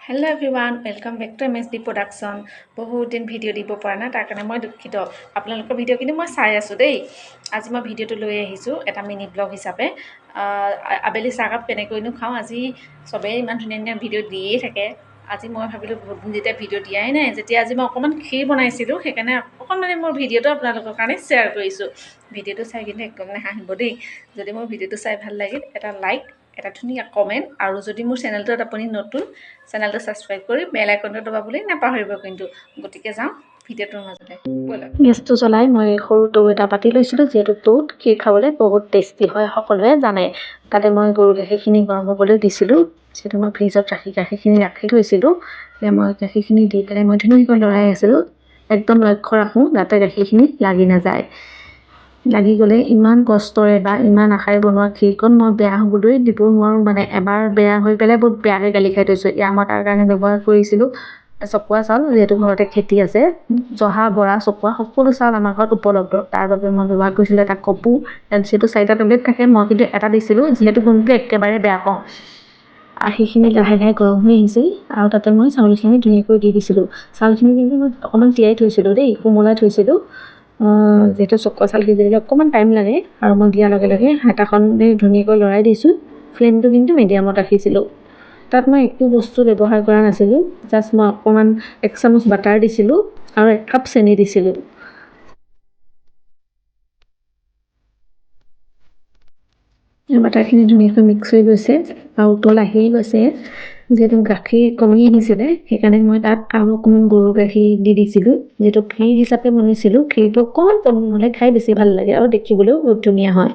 Hello everyone, welcome back to MSD production. বহুত দিন video' দিব পৰা নাই, তাৰ কাৰণে মই দুখিত। আপোনালোকৰ ভিডিঅ' কিন্তু মই চাই আছোঁ দেই। আজি মই ভিডিঅ'টো লৈ আহিছোঁ এটা মিনি ব্লগ হিচাপে। আবেলি চাহকাপ কেনেকৈনো খাওঁ, আজি চবেই ইমান ধুনীয়া ধুনীয়া ভিডিঅ' দিয়েই থাকে। আজি মই ভাবিলোঁ বহুত দিন যেতিয়া ভিডিঅ' দিয়াই নাই, যেতিয়া আজি মই অকণমান ক্ষীৰ বনাইছিলোঁ, সেইকাৰণে অকণমান মোৰ ভিডিঅ'টো আপোনালোকৰ কাৰণে শ্বেয়াৰ কৰিছোঁ। ভিডিঅ'টো চাই কিন্তু একদম নাহাঁহিব দেই। যদি মোৰ ভিডিঅ'টো চাই ভাল লাগিল, এটা লাইক, এটা ধুনীয়া কমেণ্ট, আৰু যদি মোৰ চেনেলটোত আপুনি নতুন, চেনেলটো ছাবস্ক্ৰাইব কৰি বেল আইকনটো দবাবলৈ নাপাহৰিব কিন্তু। গতিকে যাওঁ ভিডিঅ'টোৰ মাজতে, ব'লক। গেছটো জ্বলাই মই সৰু টৌ এটা পাতি লৈছিলোঁ, যিহেতু টৌত ক্ষীৰ খাবলৈ বহুত টেষ্টি হয়, সকলোৱে জানে। তাতে মই গৰু গাখীৰখিনি গৰম হ'বলৈ দিছিলোঁ, যিহেতু মই ফ্ৰিজত ৰাখি গাখীৰখিনি ৰাখি থৈছিলোঁ। এতিয়া মই গাখীৰখিনি দি পেলাই মই ধুনীয়াকৈ লৰাই আছিলোঁ। একদম লক্ষ্য ৰাখোঁ যাতে গাখীৰখিনি লাগি নাযায়। লাগি গ'লে ইমান কষ্টৰে বা ইমান আশাৰে বনোৱা ক্ষীৰকণ মই বেয়া হ'বলৈ দিব নোৱাৰোঁ। মানে এবাৰ বেয়া হৈ পেলাই বহুত বেয়াকৈ গালি খাই থৈছোঁ। এয়া মই তাৰ কাৰণে ব্যৱহাৰ কৰিছিলোঁ চকোৱা চাউল, যিহেতু ঘৰতে খেতি আছে। জহা, বৰা, চকোৱা সকলো চাউল আমাৰ ঘৰত উপলব্ধ। তাৰ বাবে মই ব্যৱহাৰ কৰিছিলোঁ এটা কপু। যিহেতু চাৰিটা টেবলেট থাকে, মই কিন্তু এটা দিছিলোঁ, যিহেতু গোন্ধটো একেবাৰে বেয়া পাওঁ। আৰু সেইখিনি লাহে লাহে গৰম হৈ আহিছিল আৰু তাতে মই চাউলখিনি ধুনীয়াকৈ দি দিছিলোঁ। চাউলখিনি কিন্তু মই অকণমান তিয়াই থৈছিলোঁ দেই, কোমলাই থৈছিলোঁ। যিহেতু চকোৱা চাউল সিজিবলৈ অকণমান টাইম লাগে। আৰু মই দিয়াৰ লগে লগে হেতাখন দি ধুনীয়াকৈ লৰাই দিছোঁ। ফ্লেমটো কিন্তু মিডিয়ামত ৰাখিছিলোঁ। তাত মই একো বস্তু ব্যৱহাৰ কৰা নাছিলোঁ, জাষ্ট মই অকণমান এক চামুচ বাটাৰ দিছিলোঁ আৰু এক কাপ চেনি দিছিলোঁ। বাটাৰখিনি ধুনীয়াকৈ মিক্স হৈ গৈছে আৰু উতল আহিয়ে গৈছে। যিহেতু গাখীৰ কমি আহিছিলে, সেইকাৰণে মই তাত আৰু অকণমান গৰু গাখীৰ দি দিছিলোঁ। যিহেতু ক্ষীৰ হিচাপে বনাইছিলোঁ, ক্ষীৰটো অকণমান কম হ'লে খাই বেছি ভাল লাগে আৰু দেখিবলৈও বহুত ধুনীয়া হয়।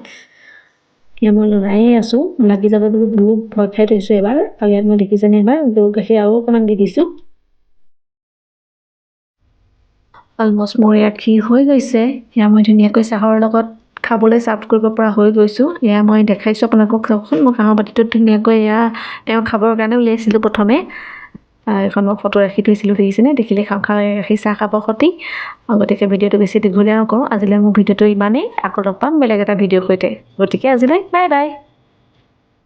এতিয়া মই লৰায়ে আছোঁ, লাগি যাব বুলি বহুত ভয় খাই থৈছোঁ এবাৰ। আৰু ইয়াত মই দেখিছেনে, এবাৰ গৰু গাখীৰ আৰু অকণমান দি দিছোঁ। অলমষ্ট মোৰ ইয়াত ক্ষীৰ হৈ গৈছে। এয়া মই ধুনীয়াকৈ চাহৰ লগত খাবলৈ চাৰ্ভ কৰিব পৰা হৈ গৈছোঁ। এয়া মই দেখাইছোঁ আপোনালোকক, চাওকচোন, মই কাঁহৰ বাতিটোত ধুনীয়াকৈ এয়া তেওঁ খাবৰ কাৰণে উলিয়াইছিলোঁ প্ৰথমে। এইখন মই ফটো ৰাখি থৈছিলোঁ, দেখিছেনে? দেখিলে খাওঁ খাওঁ গাখীৰ চাহ খাব সতি। গতিকে ভিডিঅ'টো বেছি দীঘলীয়া নকৰোঁ। আজিলৈ মোৰ ভিডিঅ'টো ইমানেই। আকৌ লগ পাম বেলেগ এটা ভিডিঅ'ৰ সৈতে। গতিকে আজিলৈ বাই বাই।